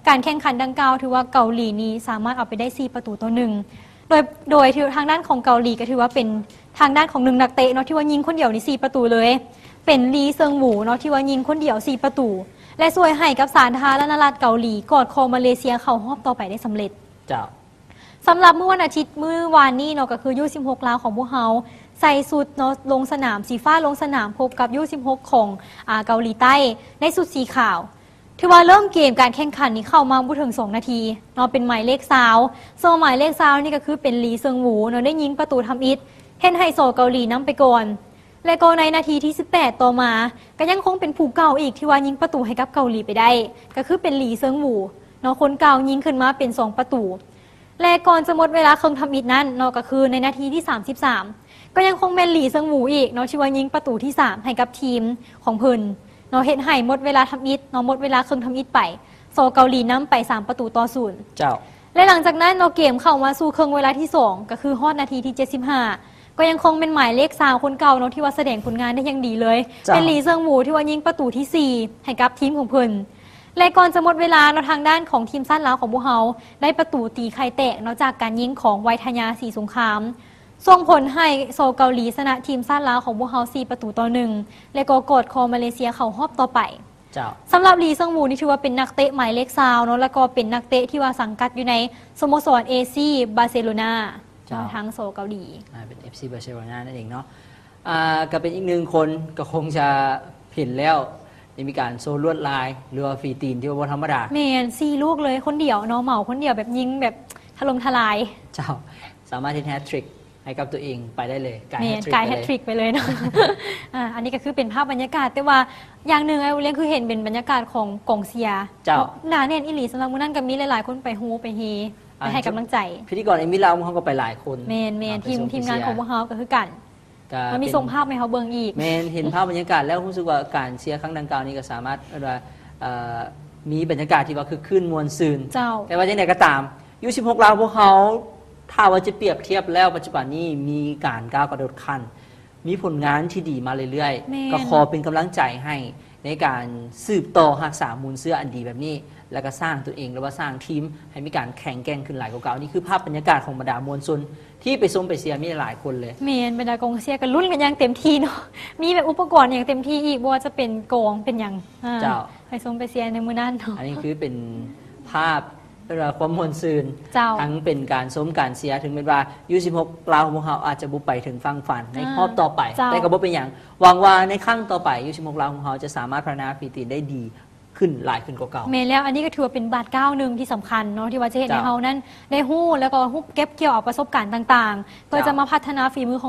ການແຂ່ງຂັນດັ່ງກ່າວ ຖືວ່າເກົາຫຼີນີ້ສາມາດເອົາໄປໄດ້ສີ່ປະຕູຕໍ່ໜຶ່ງ ໂດຍ ໂດຍທີ່ທາງດ້ານຂອງເກົາຫຼີກໍຖືວ່າເປັນທາງດ້ານຂອງໜຶ່ງນັກເຕະເນາະ ທີ່ວ່າຍິງຄົນດຽວນີ້ສີ່ປະຕູເລີຍ ເປັນລີເຊິງຫວຸເນາະ ທີ່ວ່າຍິງຄົນດຽວສີ່ປະຕູ ແລະ ຊ່ວຍໃຫ້ກັບສາທາລະນະລັດເກົາຫຼີກອດຄໍມາເລເຊຍເຂົ້າຮອບຕໍ່ໄປໄດ້ສຳເລັດ. ເຈົ້າ. ສຳລັບມື້ວັນອາທິດມື້ວານນີ້ເນາະ ກໍຄືຢູສິບຫົກລາວຂອງພວກເຮົາ ໃສ່ຊຸດເນາະ ລົງສະໜາມ ສີຟ້າລົງສະໜາມ ພົບກັບຢູສິບຫົກຂອງ ອາ ເກົາຫຼີໃຕ້ ໃນຊຸດສີຂາວ. ຖືວ່າເລີ່ມເກມການແຂ່ງຂັນນີ້ເຂົ້າມາບໍ່ເຖິງສອງນາທີເນາະ ເປັນໝາຍເລກຊາວ ເຊິ່ງໝາຍເລກຊາວນີ້ກໍຄືເປັນລີເຊິງຫວຸເນາະ ໄດ້ຍິງປະຕູທຳອິດ ເຮັດໃຫ້ ສ ເກົາຫຼີນຳໄປກ່ອນ ແລະ ກໍໃນນາທີທີສິບແປດຕໍ່ມາ ກໍຍັງຄົງເປັນຜູ້ເກົ່າອີກທີ່ວ່າຍິງປະຕູໃຫ້ກັບເກົາຫຼີໄປໄດ້ ກໍຄືເປັນລີເຊິງຫວຸເນາະ ຄົນເກົ່າຍິງຂຶ້ນມາເປັນສອງປະຕູ. ແລະ ກ່ອນຈະໝົດເວລາເຄິ່ງທຳອິດນັ້ນເນາະ ກໍຄືໃນນາທີທີສາມສິບສາມ ກໍຍັງຄົງແມ່ນລີເຊີງຫວຸອີກເນາະ ທີ່ວ່າຍິງປະຕູທີສາມໃຫ້ກັບທີມຂອງເພິ່ນເນາະ ເຮັດໃຫ້ໝົດເວລາທຳອິດເນາະ ໝົດເວລາເຄິ່ງທຳອິດໄປ ສ ເກົາຫຼີນຳໄປສາມປະຕູຕໍ່ສູນ. ເຈົ້າ. ແລະ ຫຼັງຈາກນັ້ນເນາະ ເກມເຂົ້າມາສູ່ເຄິ່ງເວລາທີສອງ ກໍຄືຮອດນາທີທີເຈັດສິບຫ້າ ກໍຍັງຄົງແມ່ນໝາຍເລກຊາວຄົນເກົ່າເນາະ ທີ່ວ່າສະແດງຜົນງານໄດ້ຢ່າງດີເລີຍ ເຈົ້າ ເປັນລີເຊີງຫວຸທີ່ວ່າຍິງປະຕູທີສີ່ໃຫ້ກັບທີມຂອງເພິ່ນ. ແລະ ກ່ອນຈະໝົດເວລາເນາະ ທາງດ້ານຂອງທີມຊາດລາວຂອງພວກເຮົາ ໄດ້ປະຕູຕີໄຂ່ແຕກເນາະ ຈາກການຍິງຂອງໄວທະຍາ ສີສົງຄາມ ສົ່ງຜົນໃຫ້ ສ ເກົາຫຼີຊະນະທີມຊາດລາວຂອງພວກເຮົາສີ່ປະຕູຕໍ່ໜຶ່ງ ແລະ ກໍກອດຄໍມາເລເຊຍເຂົ້າຮອບຕໍ່ໄປ. ເຈົ້າ. ສຳລັບລີເຊີງຫວຸນີ້ຖືວ່າເປັນນັກເຕະໝາຍເລກຊາວເນາະ ແລ້ວກໍເປັນນັກເຕະທີ່ວ່າສັງກັດຢູ່ໃນສະໂມສອນ ເອຟຊີ ບາເຊໂລນາ ເຈົ້າ ເນາະ ທາງ ສ ເກົາຫຼີ ອ່າ ເປັນ ເອຟຊີ ບາເຊໂລນາ ນັ້ນເອງເນາະ. ອ່າ ກໍເປັນອີກໜຶ່ງຄົນ ກໍຄົງຈະເຫັນແລ້ວ ໄດ້ມີການໂຊລວດລາຍ ຫຼືວ່າຝີຕີນທີ່ວ່າບໍ່ທຳມະດາ. ແມ່ນ ສີ່ລູກເລີຍ ຄົນດຽວເນາະ ເໝົາຄົນດຽວ ແບບຍິງແບບຖະຫຼົ່ມທະລາຍ. ເຈົ້າ. ສາມາດເຮັດແຮັດທຣິກໃຫ້ກັບຕົວເອງໄປໄດ້ເລີຍ ກາຍ ແມ່ນ ແຮັດທຣິກ ກາຍ ໄປເລີຍ ແຮັດທຣິກໄປເລີຍເນາະ. ອ່າ ອັນນີ້ກໍຄືເປັນພາບບັນຍາກາດ ແຕ່ວ່າຢ່າງໜຶ່ງອ້າຍບຸນລ້ຽງ ຄືເຫັນເປັນບັນຍາກາດຂອງກອງເຊຍ ເຈົ້າ ໜາແໜ້ນອີ່ຫຼີ. ສຳລັບມື້ນັ້ນກໍມີຫຼາຍໆຄົນໄປໂຮໄປເຮ ອ່າ ໄປໃຫ້ກຳລັງໃຈ. ພິທີກອນເອມມີລາວ ພວກເຮົາກໍໄປຫຼາຍຄົນ ແມ່ນໆ ເນາະ ທີມ ໄປຊົມ ທີມງານຂອງພວກເຮົາກໍຄືກັນ ກໍ ກໍມີ ເປັນ ສົ່ງພາບໃຫ້ເຮົາເບິ່ງອີກ. ແມ່ນ ເຫັນພາບບັນຍາກາດແລ້ວ ຮູ້ສຶກວ່າການເຊຍຄັ້ງດັ່ງກ່າວນີ້ກໍສາມາດ ເອີ້ນວ່າ ເອີ ມີບັນຍາກາດທີ່ວ່າຄຶກຄື້ນມ່ວນຊື່ນ. ເຈົ້າ. ແຕ່ວ່າຈັ່ງໃດກໍຕາມ ຢູສິບຫົກລາວພວກເຮົາ ຖ້າວ່າຈະປຽບທຽບແລ້ວ ປັດຈຸບັນນີ້ມີການກ້າວກະໂດດຂັ້ນ ມີຜົນງານທີ່ດີມາເລື້ອຍໆ. ແມ່ນ. ກໍຂໍເປັນກຳລັງໃຈໃຫ້ ໃນການສືບຕໍ່ຮັກສາມູນເຊື້ອອັນດີແບບນີ້ ແລ້ວກໍສ້າງຕົວເອງ ຫຼືວ່າສ້າງທີມໃຫ້ມີການແຂງແກ່ງຂຶ້ນຫຼາຍກວ່າເກົ່າ. ນີ້ຄືພາບບັນຍາກາດຂອງບັນດາມວນຊົນທີ່ໄປຊົມໄປເຊຍ ມີຫຼາຍໆຄົນເລີຍ. ແມ່ນ ບັນດາກອງເຊຍກໍລຸ້ນກັນຢ່າງເຕັມທີ່ເນາະ ມີແບບອຸປະກອນຢ່າງເຕັມທີ່ອີກ ບໍ່ວ່າຈະເປັນກອງເປັນຫຍັງ ອ່າ ເຈົ້າ ໄປຊົມໄປເຊຍໃນມື້ນັ້ນເນາະ. ອັນນີ້ຄືເປັນພາບ ເອີ້ນວ່າຄວາມມ່ວນຊື່ນ ເຈົ້າ ທັງເປັນການຊົມການເຊຍ ເຖິງແມ່ນວ່າ ຢູສິບຫົກລາວຂອງພວກເຮົາອາດຈະບໍ່ໄປເຖິງຝັ່ງຝັນໃນ ອ່າ ຮອບຕໍ່ໄປ ເຈົ້າ ແຕ່ກໍບໍ່ເປັນຫຍັງ ຫວັງວ່າໃນຄັ້ງຕໍ່ໄປ ຢູສິບຫົກລາວຂອງເຮົາຈະສາມາດພັດທະນາຝີຕີນໄດ້ດີຂຶ້ນຫຼາຍຂຶ້ນກວ່າເກົ່າ. ແມ່ນແລ້ວ ອັນນີ້ກໍຖືວ່າເປັນບາດກ້າວໜຶ່ງທີ່ສຳຄັນເນາະ ທີ່ວ່າຈະເຮັດໃຫ້ ເຈົ້າ ເຮົານັ້ນໄດ້ຮູ້ ແລ້ວກໍຮູ້ເກັບກ່ຽວເອົາປະສົບການຕ່າງໆ ເພື່ອ ເຈົ້າ ຈະມາພັດທະນາຝີມືຂອງ